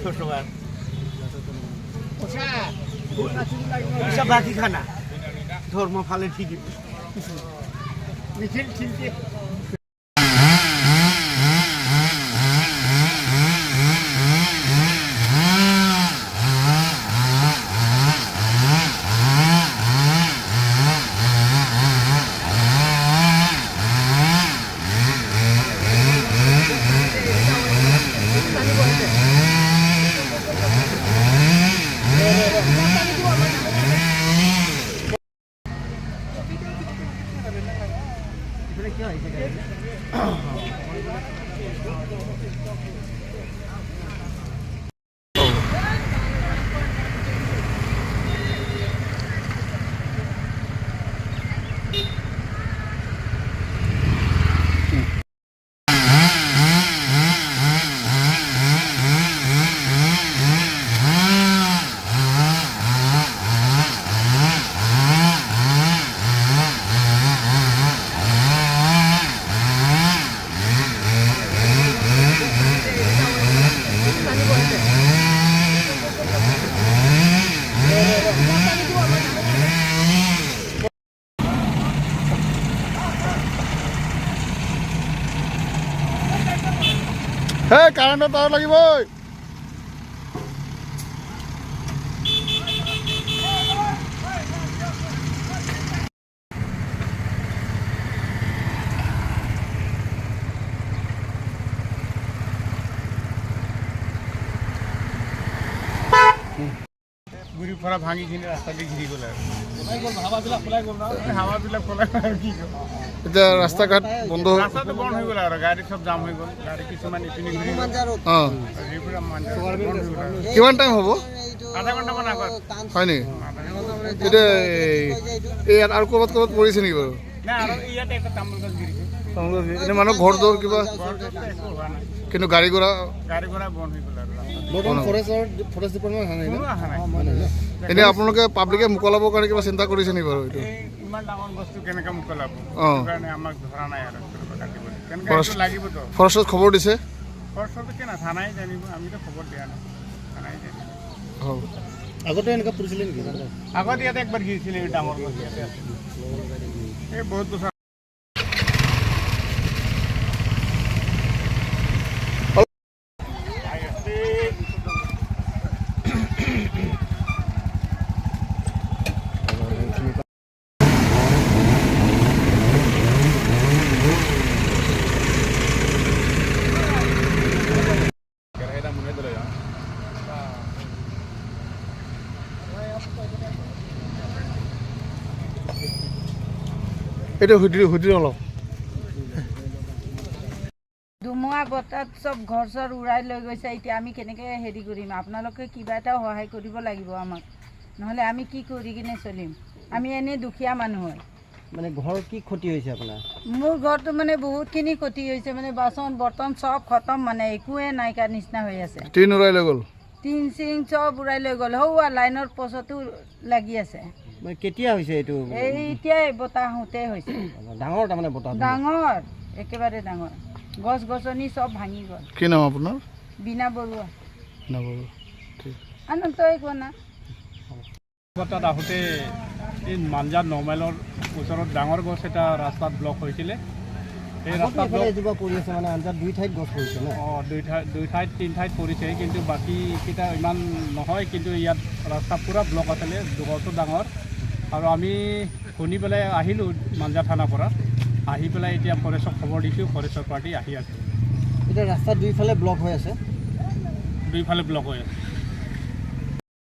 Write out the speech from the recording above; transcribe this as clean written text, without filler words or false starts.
6 টকা পয়সা বাকি খানা ধৰ্ম ফালে ঠিকই মিছিল ঠিকই। হে, কাৰেণ্টৰ তাঁৰ লাগিব ঐ। গুৰি পৰা ভাঙি কিনে ৰাস্তাতে ঘিৰি গ'ল আৰু হাৱাবিলাক ওলাই গ'ল, হাৱাবিলাক ওলাই গ'ল আৰু কি ক'ম। এতিয়া ৰাস্তা ঘাট বন্ধ। ৰাস্তাটো বন্ধ হৈ গ'ল আৰু গাড়ী চব জাম হৈ গ'ল। গাড়ী কিছুমান ইপিনে ঘূৰি গ'ল। যিপুৰা মানুহ বন্ধ হৈ গ'ল আৰু। কিমান টাইম হ'ব? আধা ঘণ্টামান আগত। হয় নেকি? এতিয়া এই ইয়াত আৰু ক'ৰবাত ক'ৰবাত পৰিছে নেকি বাৰু? নাই, আৰু ইয়াতে একটা তামোল গছ গিৰিছে। তামোল গছ, এনেই মানুহ ঘৰ দুৱাৰ কিবা? ঘৰটোতো একো হোৱা নাই। কিন্তু গাড়ী ঘোঁৰা? গাড়ী ঘোঁৰা বন্ধ হৈ গ'ল আৰু ৰাস্তাটো। বৰ্তমান ফৰেষ্ট ডিপাৰ্টমেণ্ট অহা নাই ন? কোনো অহা নাই। এনেই আপোনালোকে পাব্লিকে মোকলাবৰ কাৰণে কিবা চিন্তা কৰিছে নেকি বাৰু এইটো? এই ইমান ডাঙৰ বস্তু কেনেকৈ মোকলাব? সেইটো কাৰণে আমাক ধৰা নাই আৰু কিবা কাটিবলৈ কেনেকৈ এইটো লাগিবতো। ফৰেষ্টত খবৰ দিছে? ফৰেষ্টত কেনে থানাই জানিব, আমিতো খবৰ দিয়া নাই, থানাই জানিব। হ'ব। আগতে এনেকুৱা পৰিছিলে নেকি? আগত ইয়াতে একবাৰ গিৰিছিলে, এই ডাঙৰ গছ ইয়াতে আছে। এই বহুত বছৰ। এইটো সুধি সুধি অলপ। ধুমুহা বতাহত চব ঘৰ চৰ উৰাই লৈ গৈছে। এতিয়া আমি কেনেকৈ হেৰি কৰিম? আপোনালোকে কিবা এটা সহায় কৰিব লাগিব আমাক, নহ'লে আমি কি কৰি কিনে চলিম? আমি এনেই দুখীয়া মানুহ হয়। মানে ঘৰ কি ক্ষতি হৈছে আপোনাৰ? মোৰ ঘৰটো মানে বহুতখিনি ক্ষতি হৈছে, মানে বাচন বৰ্তন চব খতম, মানে একোৱে নাইকিয়া নিচিনা হৈ আছে। টিন উৰাই লৈ গ'ল? টিন চিং চব উৰাই লৈ গ'ল। সৌৱা লাইনৰ পচতো লাগি আছে। মানে কেতিয়া হৈছে এইটো? এই এতিয়াই বতাহ আহোঁতে হৈছে। ডাঙৰ তাৰমানে বতাহ? ডাঙৰ, একেবাৰে ডাঙৰ। গছ গছনি চব ভাঙি গ'ল। কি নাম আপোনাৰ? বীণা বৰুৱা। নাম ঠিক। আনন্দ তই কোৱা না। বতাহত আহোঁতে এই মাঞ্জা নমাইলৰ ওচৰত ডাঙৰ গছ এটা ৰাস্তাত ব্লক হৈছিলে। সেই আগতে ৰাস্তাত এইফালে ব্লক এজোপা পৰি আছে, মানে আঞ্জাত দুই ঠাইত গছ পৰিছে ন? অঁ, দুই ঠাইত, তিনি ঠাইত পৰিছে, কিন্তু বাকীকেইটা ইমান নহয়। কিন্তু ইয়াত ৰাস্তা পূৰা ব্লক আছিলে, গছো ডাঙৰ। আৰু আমি শুনি পেলাই আহিলোঁ মাঞ্জা থানাৰ পৰা। আহি পেলাই এতিয়া ফৰেষ্টক খবৰ দিছোঁ, ফৰেষ্টৰ পাৰ্টি আহি আছে। এতিয়া ৰাস্তা দুইফালে ব্লক হৈ আছে? দুইফালে ব্লক হৈ আছে।